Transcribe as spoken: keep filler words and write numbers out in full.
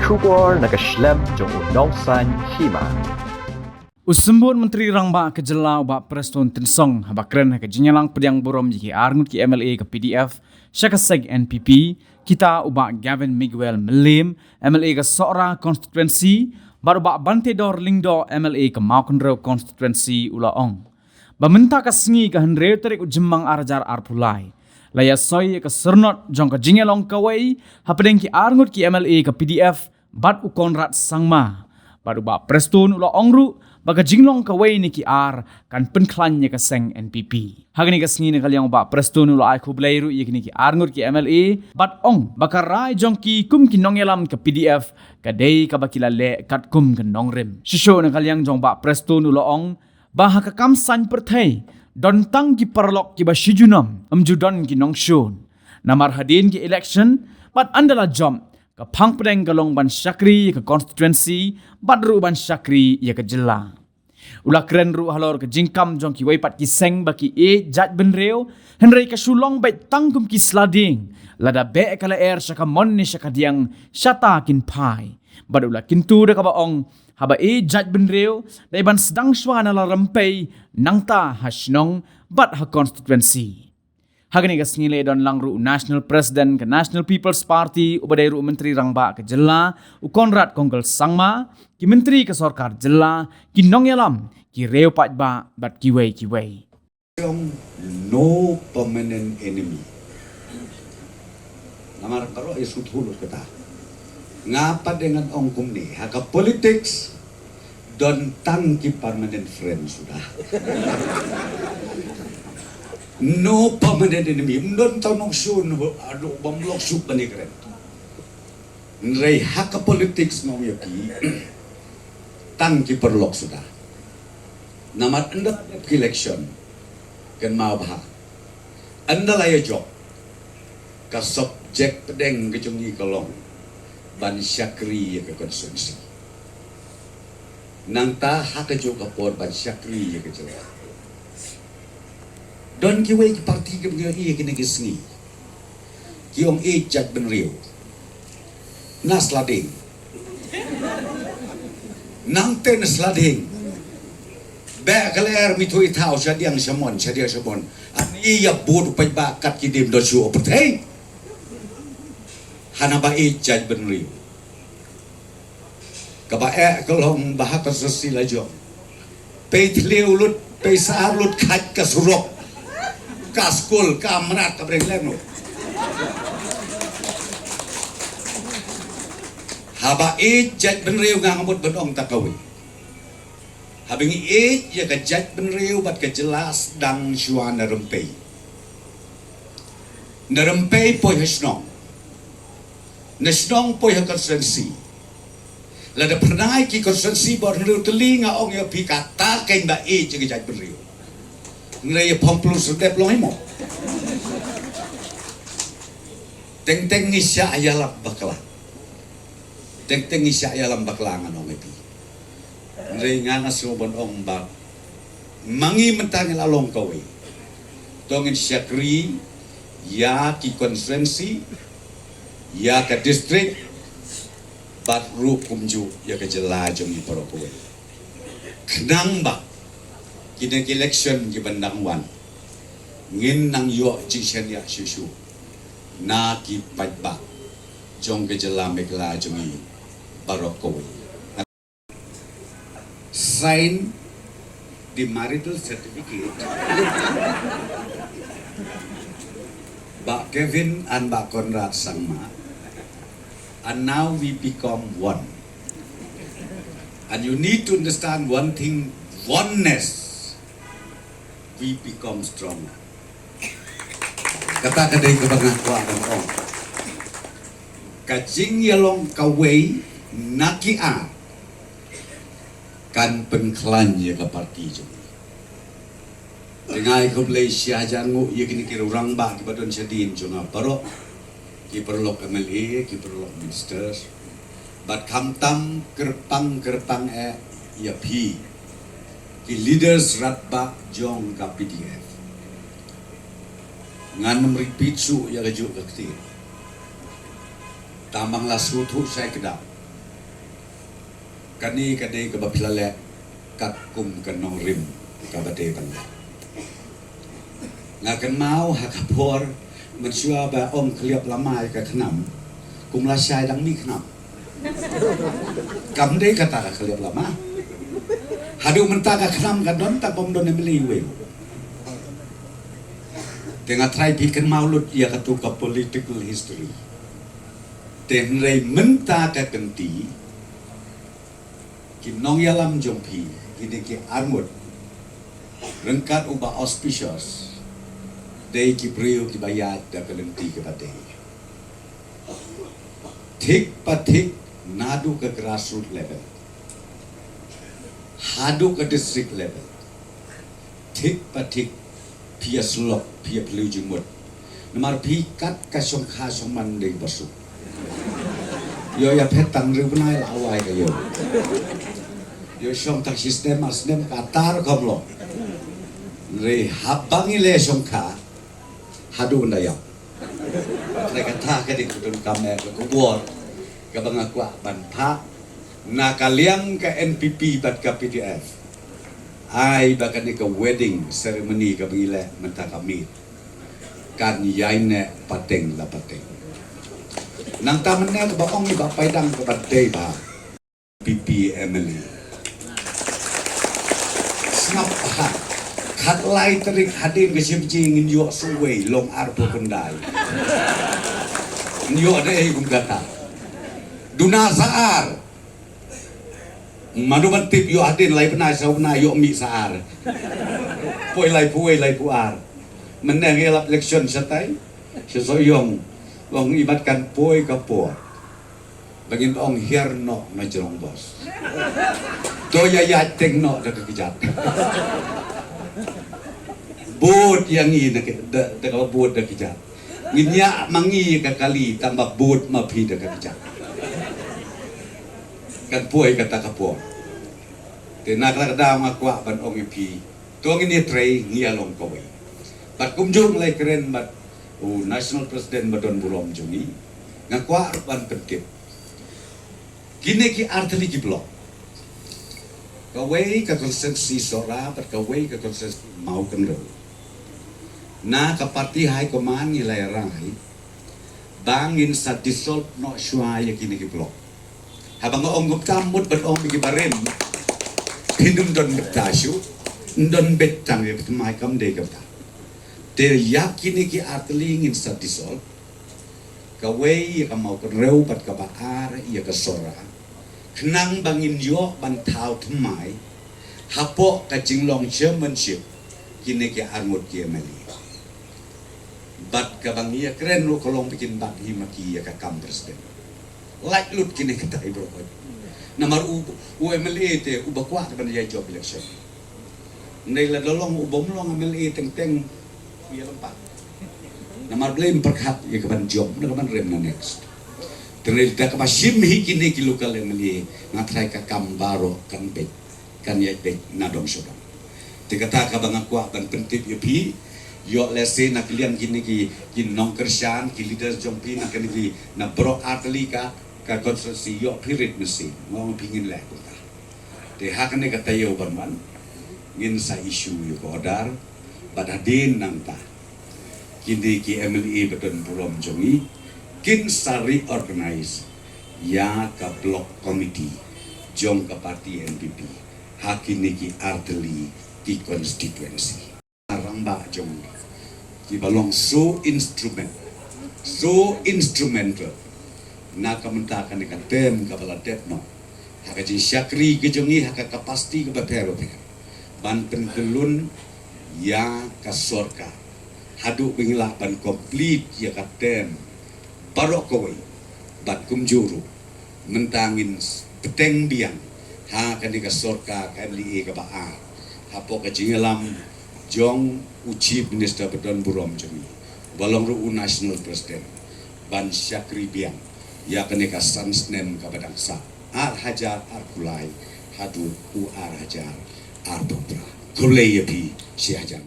Khubor na ka shlem jong u Nongsaiñ Hima. U Symbud Myntri Rangbah ka Jylla u Bah Prestone Tynsong haba kren ha ka jingïalang pdiang burom ïa ki arngut ki M L A ka P D F sha ka seng N P P, kita u Bah Gavin Miguel Mylliem, M L A ka Sohra Constituency, bad u Bah Bantedor Lyngdoh, M L A ka Mawkynrew Constituency, u la ong ba mynta ka sngi ka hynriew tarik u Jymmang ar hajar arphew lai la ïasoi ïa ka syrnod jong ka jingïalong kawei hapdeng ki arngut ki M L A ka P D F bad u Conrad Sangma. Bad u Bah Prestone u la ong ruh ba ka jinglong kawei ne ki ar kan pynkhlaiñ ïa ka seng N P P. Ha kane ka sngi na ka liang u Bah Prestone u la ai khublei ruh ïa kine ki arngut ki M L A bad ong ba ka rai jong ki kum ki nongïalam ka P D F ka dei kaba ki la leh katkum ka nongrim. Shisha na ka liang jong u Bah Prestone u la ong ba ha ka kam saiñ pyrthei don tang ki paralok kiba shi junom, ym ju don ki nongshun. Namar hadien ki election bad ynda la jop, ka phang pdeng ka long ban shakri ïa ka constituency bad ruh ban shakri ïa ka jylla. U la kren ruh halor ka jingkam jong kiwei pat ki seng ba ki ïeit jaitbynriew, hynrei ka shu long beit tang kum ki sla dieng, lada beh ka lyer sha ka mon ne sha ka diang, shata kin phai. Bad u la kyntu da kaba ong, haba ïeit jaitbynriew dei ban sdang shuwa na la rympei, nangta ha shnong bad ha constituency. Ha kane ka sngi la ïadon lang ruh u National President ka National People's Party uba dei ruh u Myntri Rangbah ka jylla, u Conrad Kongkal Sangma, ki myntri ka sorkar jylla, ki nongïalam, ki riew paidbah bad kiwei kiwei. No permanent enemy. Namar baroh ïa sngewthuh lut kata. Nga pat de ngan ong kumne, ha ka politics don tang ki permanent friend suda. No permanent enemy. Ym don tang nongshun, aduh, bym lok suk ban ïakren. Hynrei ha ka politics nga ong ïa phi, tang ki paralok suda. Namar ynda dep ki election, kynmaw bha. Ynda la ïa jop, ka subject pdeng ka jong ngi ka long ban shakri ïa ka constituency. Nangta ha kajuh ka por ban shakri ïa ka jylla. Don kiwei ki parti kiba ngi ïohi ha kine ki sngi ki ong ïeit jaitbynriew. Na Slading. Nangta na Slading. Beh ka lyer, mih thuh i thaw, shadiang shamon, shadiang shamon. Ani ïa bud u paidbah kat ki dim don shuh u pyrthei. Hana ba ïeit jaitbynriew. Kaba eh ka long ba ha ka sasi la jong. Pei thliew lut, pei sar lut, khat ka surok, ka skul, ka mrad, ka breng lem lut. Haba ïeit jaitbynriew nga ngamut ban ong ta kawei. Haba ngi ïeit ïa ka jaitbynriew bad ka jylla sdang shuwa na rympei. Na rympei poi ha shnong. Na shnong poi ha constituency. Lada phyrnai ki constituency ba hynriew tylli nga ong ïa phi kata kein ba ïeit ïa ka jaitbynriew. Hynrei ïa phong plu sdep long imo. Teng teng ngi shah ïalap bakla. Teng teng ngi shah ïalam bakla ngan ong ïa phi. Hynrei nga nga sngew ban ong ba ma ngi mynta ngi la long kawei. To ngin shakri ïa ki constituency, ïa ka district, bad ruh kumjuh ïa ka jylla jong ngi baroh kawei. Khnang ba kine ki election kiban dang wan ngin nang ïoh jingshaniah shuh shuh na ki paidbah jong ka jylla Meghalaya jong ngi baroh kawei. Sign the marital certificate. Bah Kevin and Bah Conrad Sangma. And now we become one. And you need to understand one thing, oneness, we become stronger. Kata ka dei kaba nga kwah ban ong. Ka jingïalong kawei na ki ar kan pynkhlaiñ ïa ka parti jong ngi. Te nga ai khublei shihajar nguh ïa kine ki rangbah kiba don shadien jong nga baroh, ki paralok M L A, ki paralok minister, bad khamtam kyrpang kyrpang eh ïa phi ki leaders rangbah jong ka P D F. Ngan ym repeat shuh ïa kajuh ka ktien. Tang ba nga la sngewthuh shai kdar. Kane ka dei kaba phi la leh katkum ka nongrim kaba dei ban leh. Nga kynmaw ha ka por mynshuwa ba ong khlieh lama ïa ka khnam, kum lashai dang mih khnam. Kam dei kata ka khlieh lama. Haduh mynta ka khnam ka don tang bym don M L A uwei. Te nga trai phi kynmaw lut ïa katu ka political history. Te hynrei mynta ka kynti ki nongïalam jong phi, kine ki arngut, ryngkat u Bah Auspicious, dei ki briew kiba ïaid da ka lynti kaba dei. Thik pa thik, naduh ka grassroots level haduh ka district level, thik pa thik phi ïa slok, phi ïa phylliew jingmut. Namar phi kat ka shongkha shongman dei ba suk. Ïoh ïa phet tang hynriew bnai la wai ka ïew. Ïoh shong tang shi snem ar snem ka tar ka mlok. Hynrei haba ngi leh shongkha, haduh ynda ïap. Te kata ka dei ka donkam eh ka khubor kaba nga kwah ban phah na ka liang ka N P P bad ka P D F. Ai ba kane ka wedding ceremony kaba ngi leh mynta ka miet kan ïaineh pateng la pateng. Nangta mynne kaba ong i Bah Paidang kaba dei ba P P M L A. Sngap bha. Khatlai tarik hadien ka shiphew ngin ïoh shuwei long arphew khyndai. Ngin ïoh dei kum kata. Duna sa ar. Mano ban tip ïoh hadien lai bnai saw bnai ïoh mih sa ar. Poi laiphew wei laiphew ar. Mynne ngi lap election shatai. Sha Sohiong. Long imat kan poi ka por. Ba ngin ong hiar noh na jrong bos. To ïa ïa teng noh da ka kjat. Bud ïa ngi na ka da da ka bud da kjat. Ngin ïa ma ngi ka kali tang ba bud ma phi da ka kjat. Kan poi kata ka por. Te na ka da nga kwah ban ong ïa phi. To ngin ïa trei ngi ïa long kawei. Bad kumjuh ngi la kren bad u National President ba don burom jong ngi. Nga kwah ban pyntip. Kine ki artylli ki block. Kawei ka constituency Sohra bad kawei ka constituency Mawkynrew. Na ka party high command ngi la rai ba ngin sa dissolve noh shuwa ïa kine ki block. Haba nga ong kumta mut ban ong ïa ki barim. Phin ym don beit ta shu. Ym don beit tang ïa beit mai kam dei kumta. Te ïa kine ki artylli ngin sa dissolve. Kawei ïa ka Mawkynrew bad kaba ar ïa ka Sohra. Khnang ba ngin ïoh ban thaw thymmai hapoh ka jinglong chairmanship kine ki arngut ki M L A. Bad kaba ngi ïa kren ruh ka long ba kin bat hi ma ki ïa ka kam president. Lait lut kine kita i brokot. Namar u u M L A te uba kwah te ban ïa jop election. Ndei la da long u bym long M L A teng teng u ïa lympat. Namar blei ym pyrkhat ïa ka ban jop na ka ban rem na next. Te ndei da kaba shim hi kine ki local M L A nga trai ka kam baroh kan beit. Kan ïa beit na dong sha dong. Te kata kaba nga kwah ban pyntip ïa phi. Ïoh lehse na ka liang kine ki ki nongkyrshan ki leaders jong phi na kine ki na baroh artylli ka ka constituency ïoh phi rit mynsiem. Nga ong phi ngin leh kumta. Te ha kane ka taïew ban wan ngin sa issue ïa ka order. Bad hadien nangta kine ki M L A ba don burom jong ngi kin sa reorganize ïa ka block committee jong ka party N P P ha kine ki artylli ki constituency. Rangbah jong ngi kiba long so instrument, so instrumental na ka mynta kane ka term kaba la dep noh ha ka jingshakri ka jong ngi ha ka capacity kaba pher bapher ban pynkyllun ïa ka sorkar haduh ba ngi lah ban complete ïa ka term baroh kawei. Bad kumjuh ruh mynta ngin bteng biang ha kane ka sorkar ka M D A kaba ar hapoh ka jingïalam jong u Chief Minister ba don burom jong ngi ba long ruh u National President ban shakri biang ïa kane ka san snem kaba dang sah, ar hajar arphew lai haduh u ar hajar arphew phra. Khublei ïa phi shi hajar.